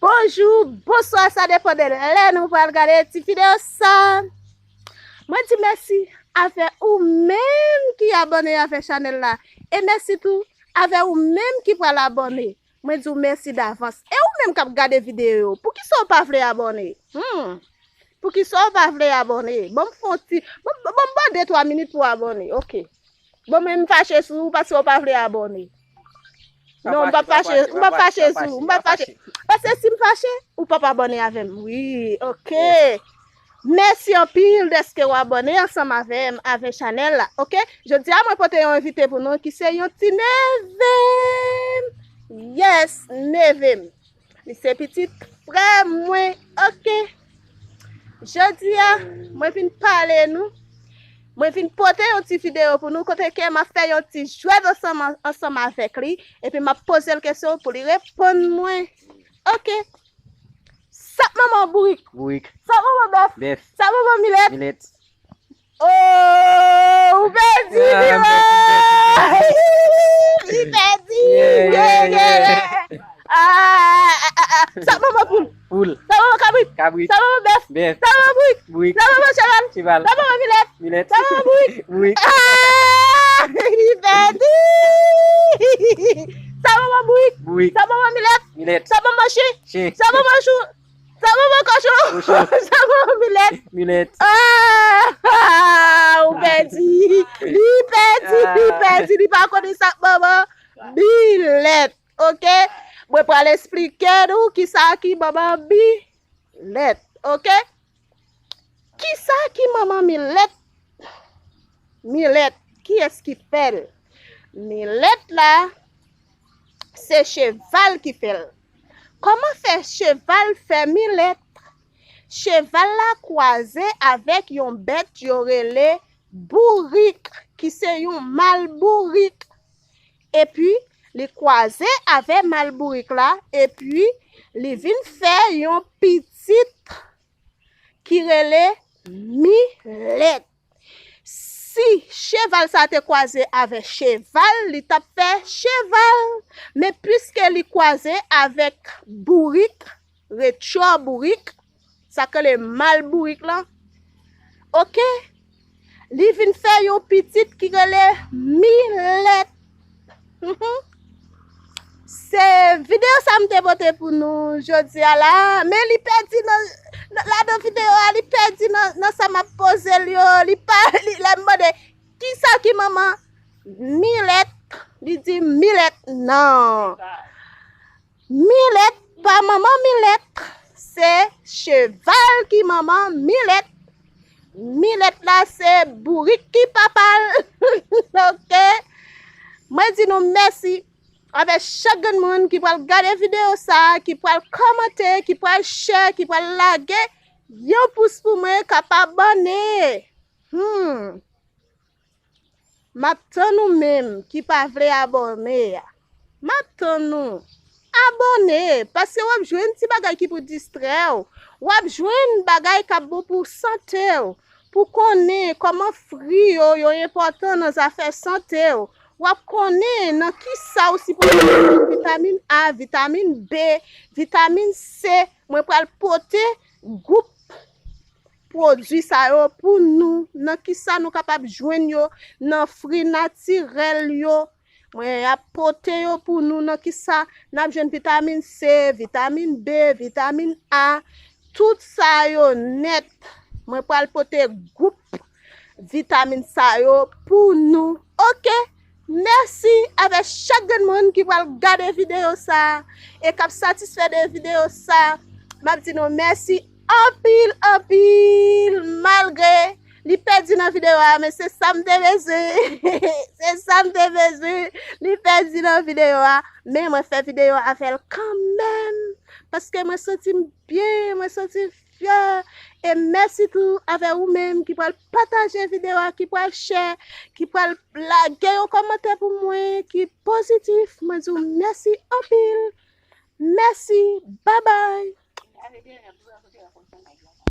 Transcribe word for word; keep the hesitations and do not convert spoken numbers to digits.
Bonjou, bonswa, sa depann de lè nou pral gade ti videyo sa. Mwen di mèsi avè ou menm ki abòne avè chanèl la. E mèsi tou avè ou menm ki pral abòne. Mwen di w mèsi davans. E ou menm k ap gade videyo yo, poukisa w pa vle abòne? Hmm. Poukisa w pa vle abòne? Ban m fè yon ti, ban, ban m ba w de twa minit pou w abòne. Oke. Bon, men m fache sou ou paske w pa vle abòne. Non, m p ap fache, m p ap fache sou ou, m p ap fache. Paske si m fache, ou p ap abòne avè m. Wi, oke. Mèsi anpil dèske w abòne ansanm avè m, avè chanèl la, oke? Jodi a, mwen pote yon envite pou nou ki se yon ti neve m. Yes, neve m. Li se pitit frè mwen, oke? Jodi a, mwen vin pale nou. Mwen vin pote yon ti videyo pou nou kote ke m ap fè yon ti jwèt ansanm, ansanm avèk li. Epi m ap poze l kesyon pou li reponn mwen. Oke. Sa k manman bourik? Bourik. Sa k manman bèf? Bèf. Sa k manman milèt? Milèt. Oh, ou pèdi, ah, li pèdi. Li pèdi. Yeah, yeah, yeah. Ah, ah, ah, ah. Sa k manman poul? Poul. Sa k manman kabrit? Kabrit. Sa k manman bèf? Bèf. Sa k manman bourik? Bourik. Sa k manman cheval? Cheval. Sa k manman milèt? Milèt. Sa k manman bourik? Bourik. Ah, li pèdi. Sa k manman bourik? Bourik. Sa k manman milèt? Milèt. Sa k manman chen? Chen. Sa k manman chou? Sa k manman kochon? Kochon. Sa k manman milèt? Milèt. Ah, ah, ou pèdi. Li pèdi, li pèdi, li pa konnen sa k manman milèt. Oke? Mwen pral esplike nou kisa ki manman milèt. Oke? Kisa ki manman milèt? Milèt, kiyès ki fè l? Milèt la, se cheval ki fè l. Kòman fè cheval fè milèt? Cheval la kwaze avèk yon bèt yo rele bourik, ki se yon mal bourik. Epi, li kwaze avè mal bourik la, epi li vin fè yon pitit ki rele milèt. Si cheval sa te kwaze avè cheval, li t ap fè cheval. Men piske li kwaze avèk bourik, retchò bourik, sa k rele mal bourik lan, oke, li vin fè yon pitit ki rele milèt. Mhm. Se videyo sa m te pote pou nou jodi a la, men li pèdi nan, nan, ladan videyo a, li pèdi nan, nan sa m ap poze l yo, li pa, li, lè m mande, kisa ki manman milèt? Li di milèt, non. Milèt pa manman milèt, se cheval ki manman milèt. Milèt la se bourik ki papa l. Oke? Mwen di nou mèsi avè chak grenn moun ki pral gade videyo sa, ki pral kòmante, ki pral share, ki pral lage yon pous pou mwen k ap abòne. Hmm. M ap tann ou menm ki pa vle abòne a. M ap tann ou. Abòne, paske w ap jwenn ti bagay ki pou distrè w. W ap jwenn bagay k ap bon pou sante w. Pou konnen kòman fri yo, yo enpòtan nan zafè sante w. W ap konnen nan kisa w sipoze jwenn vitamin A, vitamin B, vitamin C. Mwen pral pote gwoup pwodui sa yo pou nou, nan kisa nou kapab jwenn yo nan fri natirèl yo. Mwen ap pote yo pou nou nan kisa n ap jwenn vitamin C, vitamin B, vitamin A, tout sa yo nèt. Mwen pral pote gwoup vitamin sa yo pou nou. Oke? Mèsi avè chak grenn moun ki pral gade videyo sa a e k ap satisfè de videyo sa a. M ap di nou mèsi anpil, anpil, malgre li pèdi nan videyo a, men se sa m te bezwen. Se sa m te bezwen. Li pèdi nan videyo a, men mwen fè videyo avè l kanmenm. Paske mwen santi m byen, mwen santi m fyè. E mèsi tou avè ou menm ki pral pataje videyo a, ki pral share, ki pral lage yon kòmantè pou mwen, ki pozitif. Mwen di w mèsi anpil. Mèsi. Babay.